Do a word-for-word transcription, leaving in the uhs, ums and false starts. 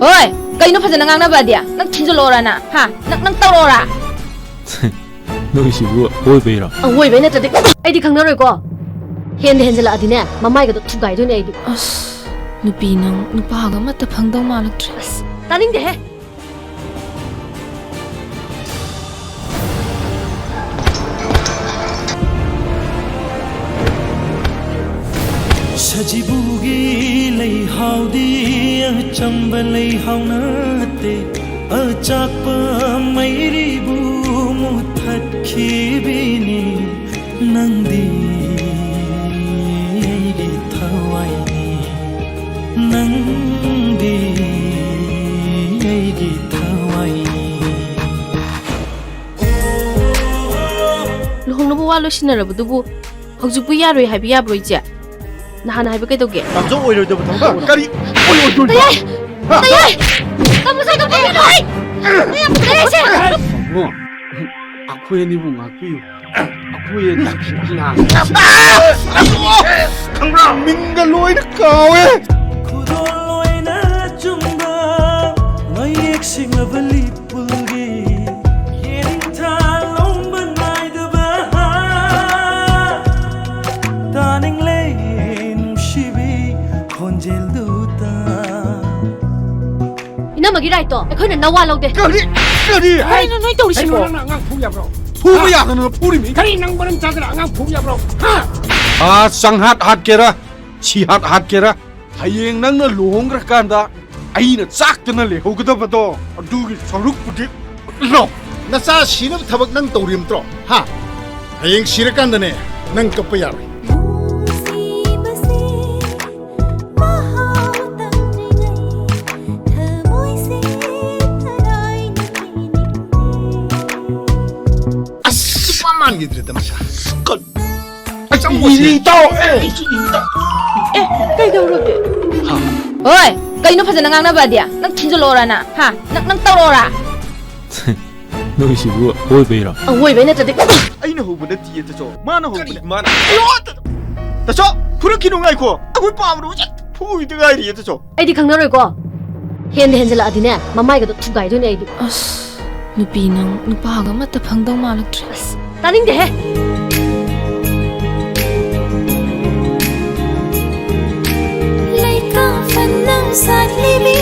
ꯍꯣꯏ, ꯀꯩꯅꯣ ꯐꯖꯅ ꯉꯥꯡꯅꯕꯗꯤ? ꯅꯪ ꯊꯤꯟꯖꯜꯂꯛꯑꯣꯔꯥ ꯅꯪ? ꯍꯥ? ꯅꯪ, ꯅꯪ ꯇꯧꯔꯛꯑꯣꯔꯥ? ꯅꯣꯏꯁꯤꯕꯨ ꯑꯣꯏꯕꯩꯔꯣ? ꯑꯣꯏꯕꯩ ꯅꯠꯇ꯭ꯔꯗꯤ ꯑꯩꯗꯤ ꯈꯪꯅꯔꯣꯏꯀꯣ꯫ ꯍꯦꯟꯗ ꯍꯦꯟꯖꯜꯂꯛꯑꯗꯤꯅꯦ, ꯃꯃꯥꯏꯒꯗꯣ ꯊꯨꯒꯥꯏꯗꯣꯏꯅꯦ ꯑꯩꯗꯤ꯫ ꯑꯁ, ꯅꯨꯄꯤ ꯅꯪ ꯅꯨꯄꯥꯒ ꯑꯃꯠꯇ ꯐꯪꯗꯧ ꯃꯥꯜꯂꯛꯇ꯭ꯔꯦ꯫ ꯑꯁ, ꯇꯥꯅꯤꯡꯗꯦꯍꯦ꯫ ꯁꯖꯤꯕꯨꯒꯤ ꯂꯩꯍꯥꯎꯗꯤ ꯑꯆꯝꯕ ꯂꯩꯍꯥꯎ ꯅꯠꯇꯦ, ꯑꯆꯥꯛꯄ ꯃꯩꯔꯤꯕꯨ ꯃꯨꯊꯠꯈꯤꯕꯤꯅꯤ꯫ ꯅꯪꯗꯤ ꯑꯩꯒꯤ ꯊꯋꯥꯏꯅꯤ, ꯅꯪꯗꯤ ꯑꯩꯒꯤ ꯊꯋꯥꯏꯅꯤ꯫ ꯂꯨꯍꯣꯡꯅꯕ ꯋꯥ ꯂꯣꯏꯁꯤꯟꯅꯔꯕꯗꯨꯕꯨ ꯍꯧꯖꯤꯛꯄꯨ ꯌꯥꯔꯣꯏ ꯍꯥꯏꯕ ꯌꯥꯕ꯭ꯔꯣ, ꯏꯆꯦ? ꯅꯍꯥꯟ ꯍꯥꯏꯕ ꯀꯩꯗꯧꯒꯦ? ꯇꯥꯃꯣꯆꯧ ꯑꯣꯏꯔꯣꯏꯗꯕ ꯊꯕꯛ ꯇꯧꯒꯅꯨ꯫ ꯀꯔꯤ? ꯑꯣꯏ ꯑꯣꯏꯗꯣꯏꯅꯣ? ꯇꯌꯥꯏ! ꯇꯌꯥꯏ! ꯇꯥꯃꯣꯆꯧ, ꯇꯥꯃꯣꯆꯧ! ꯇꯌꯥꯏꯁꯦ! ꯇꯥꯃꯣ, ꯑꯩꯈꯣꯏ ꯑꯅꯤꯕꯨ ꯉꯥꯛꯄꯤꯌꯨ꯫ ꯑꯩꯈꯣꯏ ꯑꯅꯤ ꯂꯥꯛ-, ꯈꯪꯕ꯭ꯔꯥ? ꯃꯤꯡꯒ ꯂꯣꯏꯅ ꯀꯥꯎꯋꯦ꯫ ꯈꯨꯗꯣꯜ ꯑꯣꯏꯅ ꯆꯨꯝꯕ ꯃꯌꯦꯛ ꯁꯦꯡꯂꯕ ꯂꯤꯄꯨꯜꯒꯤ ꯌꯦꯅꯤꯡꯊꯥ ꯂꯣꯝꯕ ꯅꯥꯏꯗꯕ ꯇꯥꯅꯤꯡꯂꯦ ꯅꯨꯡꯁꯤꯕꯤ ꯈꯣꯟꯖꯦꯜꯗꯨꯗ꯫ ꯏꯅꯝꯃꯒꯤ ꯔꯥꯏꯠꯇꯣ ꯑꯩꯈꯣꯏꯅ ꯅꯋꯥ ꯂꯧꯗꯦ꯫ ꯀꯔꯤ? ꯀꯔꯤ? ꯀꯔꯤꯅꯣ ꯅꯣꯏ ꯇꯧꯔꯤꯁꯤꯕꯣ? ꯀꯔꯤꯅꯣ ꯅꯪꯅ ꯑꯉꯥꯡ ꯐꯨꯕ ꯌꯥꯕ꯭ꯔꯣ? ꯐꯨꯕ ꯍꯥ? ꯌꯥꯗꯅ ꯐꯨꯔꯤꯃꯤ꯫ ꯀꯔꯤ ꯅꯪ ꯃꯔꯝ ꯆꯥꯗꯅ ꯑꯉꯥꯡ ꯐꯨꯕ ꯌꯥꯕ꯭ꯔꯣ? ꯍꯥ? ꯑꯥ, ꯆꯪꯍꯥꯠ ꯍꯥꯠꯀꯦꯔꯥ, ꯁꯤꯍꯥꯠ ꯍꯥꯠꯀꯦꯔꯥ, ꯍꯌꯦꯡ ꯅꯪꯅ ꯂꯨꯍꯣꯡꯈ꯭ꯔꯀꯥꯟꯗ ꯑꯩꯅ ꯆꯥꯛꯇꯅ ꯂꯩꯍꯧꯒꯗꯕꯗꯣ ꯑꯗꯨꯒꯤ ꯁꯔꯨꯛꯄꯨꯗꯤ ꯂꯧ꯫ ꯅꯆꯥ ꯁꯤꯅꯕ ꯊꯕꯛ ꯅꯪ ꯇꯧꯔꯤꯕ ꯅꯠꯇ꯭ꯔꯣ? ꯍꯥ? ꯍꯌꯦꯡ ꯁꯤꯔꯀꯥꯟꯗꯅꯦ ꯅꯪ ꯀꯞꯄ ꯌꯥꯔꯣꯏ꯫ ꯅꯨꯡꯁꯤꯕꯁꯦ ꯃꯍꯥꯎ ꯇꯪꯗ꯭ꯔꯤꯉꯩ ꯊꯃꯣꯏꯁꯦ ꯊꯔꯥꯏꯅ ꯄꯤꯅꯤꯡꯗꯦ꯫ ꯑꯁ! ꯁꯨꯛꯃꯥꯟ ꯃꯥꯟꯈꯤꯗ꯭ꯔꯦꯗ ꯃꯁꯥ꯫ ꯀꯟ-, ꯑꯩ ꯆꯪꯉꯨꯁꯤ꯫ ꯏ ꯇꯥꯎ! ꯑꯦ! ꯑꯩꯁꯨ ꯏ ꯇꯥꯎ! ꯑꯦ, ꯀꯩꯗꯧꯔꯒꯦ? ꯍꯣꯏ, ꯀꯩꯅꯣ ꯐꯖꯅ ꯉꯥꯡꯅꯕꯗꯤ? ꯅꯪ ꯊꯤꯟꯖꯜꯂꯛꯑꯣꯔꯥ ꯅꯪ? ꯍꯥ? ꯅꯪ, ꯅꯪ ꯇꯧꯔꯛꯑꯣꯔꯥ? ꯅꯣꯏꯁꯤꯕꯨ ꯑꯣꯏꯕꯩꯔꯣ? ꯑꯋꯣꯏꯕꯩ ꯅꯠꯇ꯭ꯔꯗꯤ꯫ ꯑꯩꯅ ꯍꯧꯕ ꯅꯠꯇꯤꯌꯦ, ꯇꯥꯆꯧ꯫ ꯃꯥꯅ ꯍꯧꯕꯅꯦ꯫ ꯀꯔꯤ ꯃꯥꯅ? ꯑꯌꯣ! ꯇꯥꯆꯧ, ꯐꯨꯔꯛꯈꯤꯅꯨ, ꯉꯥꯏꯈꯣ꯫ ꯑꯩꯈꯣꯏ ꯄꯥꯕꯗꯣ ꯍꯧꯖꯤꯛ ꯐꯨꯕꯤꯗ ꯉꯥꯏꯔꯤꯌꯦ, ꯇꯥꯆꯧ꯫ ꯑꯩꯗꯤ ꯈꯪꯅꯔꯣꯏꯀꯣ꯫ ꯍꯦꯟꯗ ꯍꯦꯟꯖꯜꯂꯛꯑꯗꯤꯅꯦ, ꯃꯃꯥꯏꯒꯗꯣ ꯊꯨꯒꯥꯏꯗꯣꯏꯅꯦ ꯑꯩꯗꯤ꯫ ꯑꯁ, ꯅꯨꯄꯤ ꯅꯪ ꯅꯨꯄꯥꯒ ꯑꯃꯠꯇ ꯐꯪꯗꯧ ꯃꯥꯜꯂꯛꯇ꯭ꯔꯦ꯫ ꯑꯁ, ꯇꯥꯅꯤꯡꯗꯦꯍꯦ꯫ ꯂꯩꯀꯥ ꯐꯅ ꯁꯥꯠꯂꯤꯕꯤ